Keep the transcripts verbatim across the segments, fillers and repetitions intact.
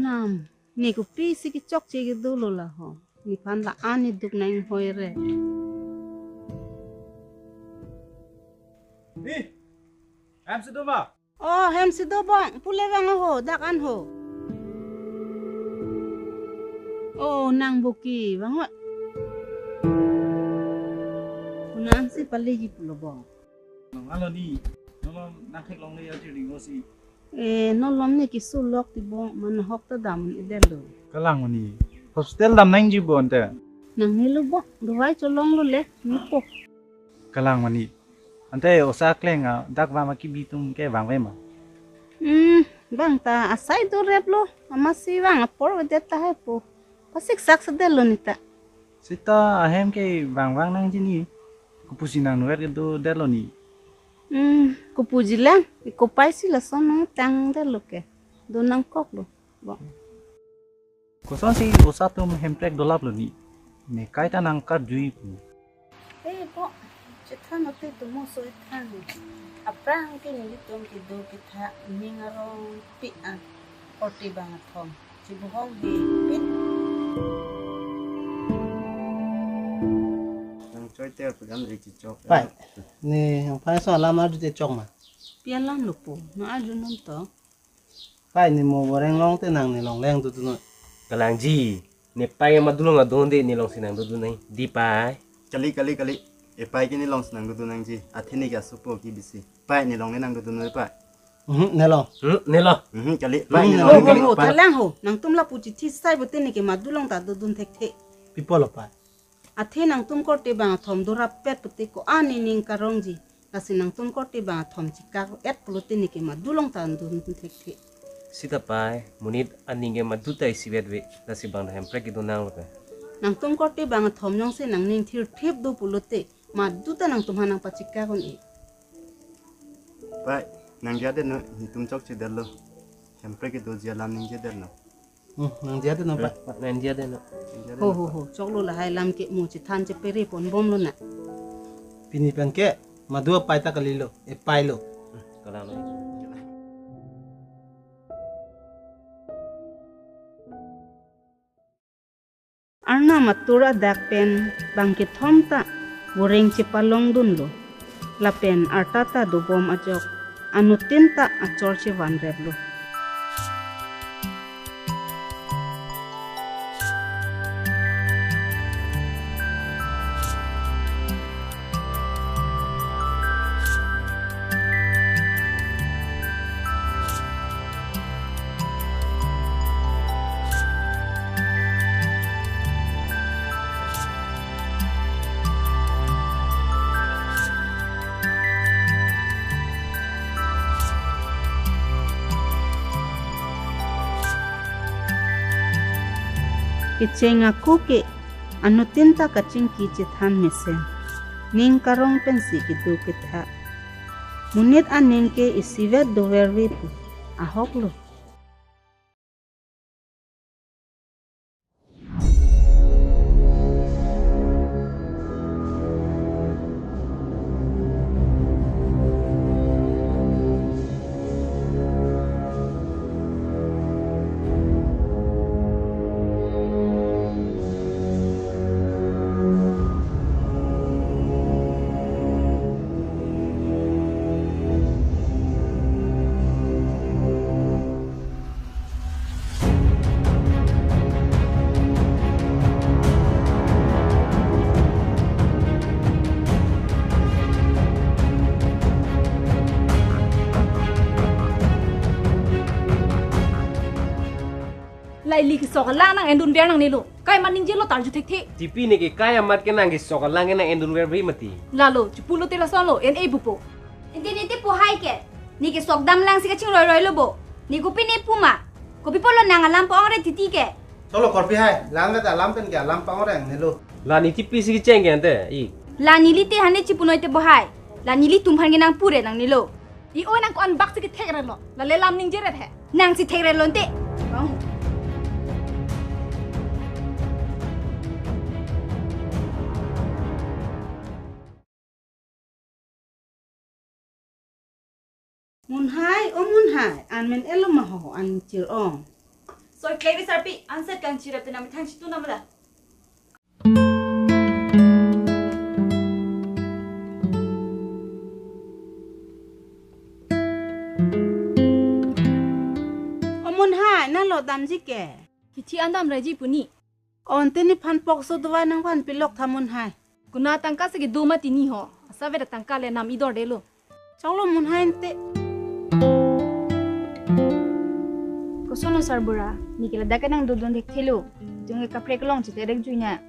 Nam, ne kopisi kechokche kedo lo la ho. Nephan la-an ne duk nang hoi re. Ni, hem si do ma? Oh, hem si do bong, pule vang ho, dak an ho. Oh, nang buki, vang ho. Kunang si pale ji pulo bong. Alo ni, nolom nang theklongle ya jiri ngosi. Eh, nolom ne keso lok ti bong, man hok ta dam-edetlo. Kalang mani, hospital dam nangji bong te. Nangne lo bong, dawai cholonglo le, nipo. Kalang mani, ante osa kleng a, dak vang ma kebi atum ke vangve ma? Hmm, vang ta asai doreplo, amatsi vang apor avedet tahai po. Pasik sak sedetlo neta. Seta ahem ke vang vang nangji ni. Kopusi nang nuver kedodetlo ni. Hmm, kopuji lang, kopai si lason nangtangdetlo ke. Do nangkoklo. Bong. Kosonsi osa atum hemprek dolaplo ni. Ne kaita nang karjui pu. Eh, bong, chethan ate tumo soi than. Aphrang ke nelitum kedo ketha ning arong pi a. Korte bang athom. Chibuhong he pin. Nang choi te pegan re chichok. Pai. Ne nangphan so alam arju te chok ma? Pi alamlo po. Nang arju non to. Pai, ne mo boreng long te nang nelong lang dodun noi. Kalangji, ne pai ma dulong adon de nelong si nang dodun noi. Di pai. Kali, kali, kali. Epai ke nelong si nang dodun nangji. Athe ne ke asupo kebisi. Pai, nelong ne nang dodun noi pai. Mhm, nelong. Hmm, nelong. Mhm, kali. Pai, Hmm, nelong Ho, ne ho, kali. Ho, Pai. Thalang ho. Nangtum lapu chithi sai pote ne ke madu along ta dodun thekthe. Pi apotlo pai? Athe nangtum korte bang athom dorap pet pote ko-an nening karongji. Lasi nangtum korte bang athom chikak et pulote ne ke madu along ta dodun thekthe. Sita pai, monit aning ke madu ta isivet ve, lasi bang hemprek kedo nanglo ke. Nangtum korte bang athom jongsi nangning thirthip do pulote, madu ta nangtum aphan nangpachikak un-e. Pai, nang jade no, netum chokchedetlo. Hemprek kedoji alam ningjedetlo. Hmm, nang jade no, Pai. Nang jade no. Nang jade Ho, no, ho, Pai. Ho, choklo lahai alam ke mo chethan chepere ponbomlo na. Pini pen ke, madu apai ta kalilo, epailo. Hmm, kalanglo. Arnam atur adak pen bang kethom ta boreng chepalongdunlo. Lapen arta ta dobom ajok anuttin ta achor chevanreplo. Kecheng ako ke anuttin ta kachingki chethan mesen. Ning karong pensi kedo ketha. Monit aning ke isivet doverve pu ahoklo. La ili kesok alang nang-endunver nangnelo. Kai amat ningjelo ta arju thekthe. Tipi ne ke kai amat ke nang kesok alang ke nang-endunverve mati. Lalo, chepulote lasonlo, en-e pupo. Ente ne te pohai ke. Ne kesok damlang si kachingroiroilo bo. Ne kopi ne pu ma? Kopi apotlo nang alam pa-ongre titi ke? Cholo korpi hai, lang ke ta alam pen ke alam pa-ongre nangnelo. La ne tipi si kecheng ke ante, i. La neli te hane chepunoi te bo hai. La nelitum aphan ke nangpure nangnelo. I oi nang ko-an bak si kethekrelo. La le lam ningjeret he. Nang si thekrelo ante. Bang. Munhai, o Munhai, an men-etlo ma ho an chir-ong. Toi klek di sarpi, anset kangchirap te nangmethang chitu namla. O Munhai, nanglo damji ke? Kithi an damreji pu ni. O ante nephan pokso dovai nangvanpilok tha Munhai. Konat tangka si kedo mati ni ho. Asapvet atangka le nam idor delo. Choklo Munhai ante. Koson lo sarbura, neke ladak ke nangdodun thekthelo. Itum ke kaprek along cheterekjui nang.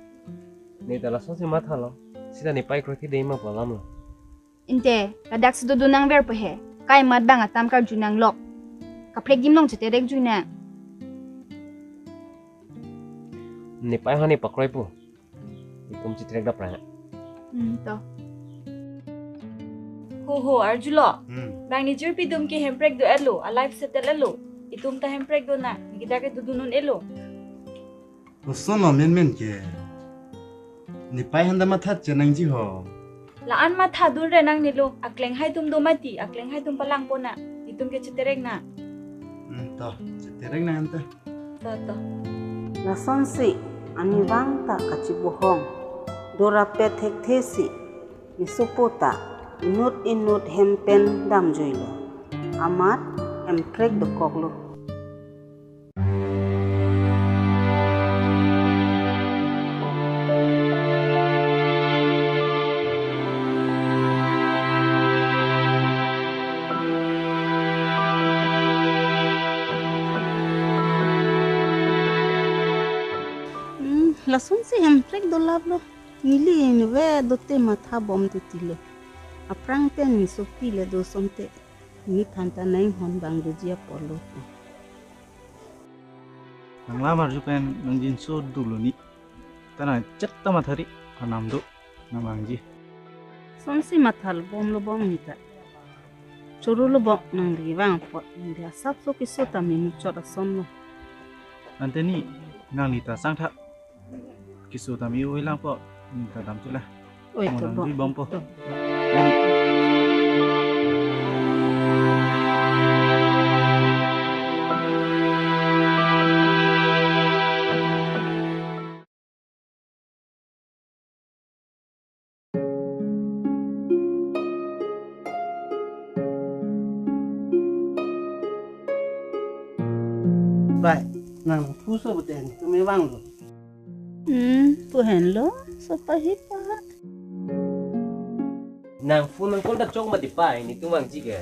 Ne ta lasonsi mathalo. Sita nepei kroi thi dei ma pu alam lo. Ante, ladak si dodun nangver pu he. Kai mat bang atam karju nanglok. Kaprek adim along cheterekjui nang. Nepei ho ne pakroipo. Itum cheterek daprang. Hmm, to. Ho ho, arjulo. Hmm. Bang nejirpi atum ke hemprek do-etlo, a-life settle-etlo. Itum ta hemprek do nang, neke ta ke dodun un-elo. Koson lo menmen ke. Nepei aphan ta matha chenangji ho. La-an matha dunre nangnelo, aklenghai atum do mati, aklenghai atum palangpo nang, itum ke cheterek nang. Hmm, to, cheterek nang ante. To, to. Lasonsi, arnivang ta kachibohong, dorapet thekthesi, nesopo ta, inut inut hem pen damjuilo. Amat, hemprek dokoklo. Hmm, lasonsi hemprek dolaplo. Neli inve dote matha bom te tile. Aphrang pen nesopi le do asonte. Nephan ta nang hon bang doji apotlo. Nanglam arju pen nangjinso dolo ni. Ta nangchet ta mathari, arnam do nangvangji. Lasonsi mathal bomlo bom ni ta. Chorolo bom nangli vang apot, nangli asapso keso ta memuchot asonlo. Ante ni, nangli ta sangtha. Keso ta me-o-e lang apot, neli ta damchula. Oi, mo to nang bom. Dui bompo. To. Pei, nangphu so pute netum me vanglo. Hmm, pu henlo, so pahi pa. Nangphu nangkol ta chok mati pei, netum vangji ke.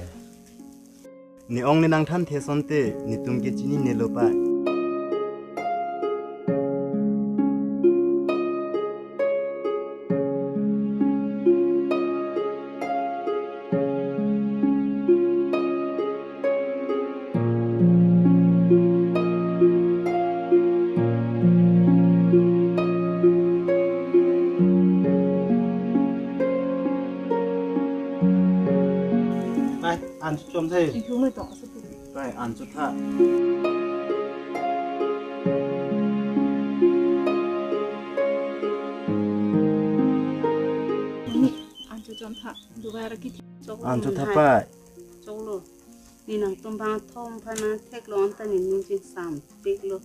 Ne ong ne nangthanthe asonte, netum ke chininelo pei. Pei, an chom thai. Ihu ngai tong aso tu. Pei, an chotha. Ni, an chom tha. Dubai ra kithi. Choklo an chotha Munhai. Pei. Choklo. Ne nangtum bang thom aphan nangtheklo anta ne ningje sampiklo.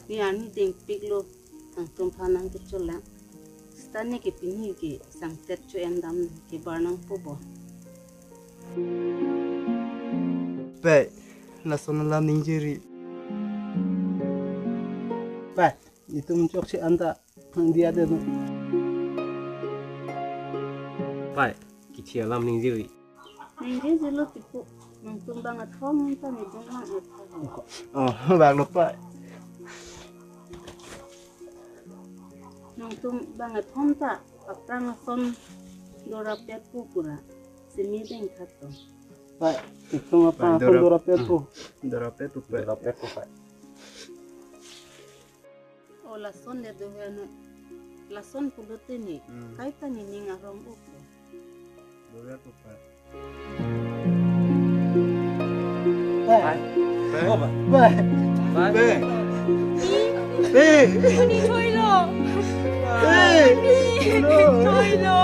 Ne arni dengpiklo. Nangtum aphan nangkecholang. Sita ne ke pini ke sangtet cho-en dam ke bar nangpo bo. Pei, lason alam ningjeri. Pei, netum chokche anta nangdiya de no. Pei, kithi alam ningjeri. Ningjelo tipo, nangtum bang athom ta netum bang athom. Oh, bang lo pei. Nangtum bang athom ta, aphrang ason dorapet pu pura, simi deng khato. Pei, itum aphrang ason dorapet pu. Dorapet pu pei. Dorapet pu pei. O lason le do he no. Lason pulote ni. Hmm. Kaita nening arong-ok lo. Dover ko pa. Bye. Bye. Bye. Bye. Bye. Bye. Ni thoilo. Bye. Ni thoilo.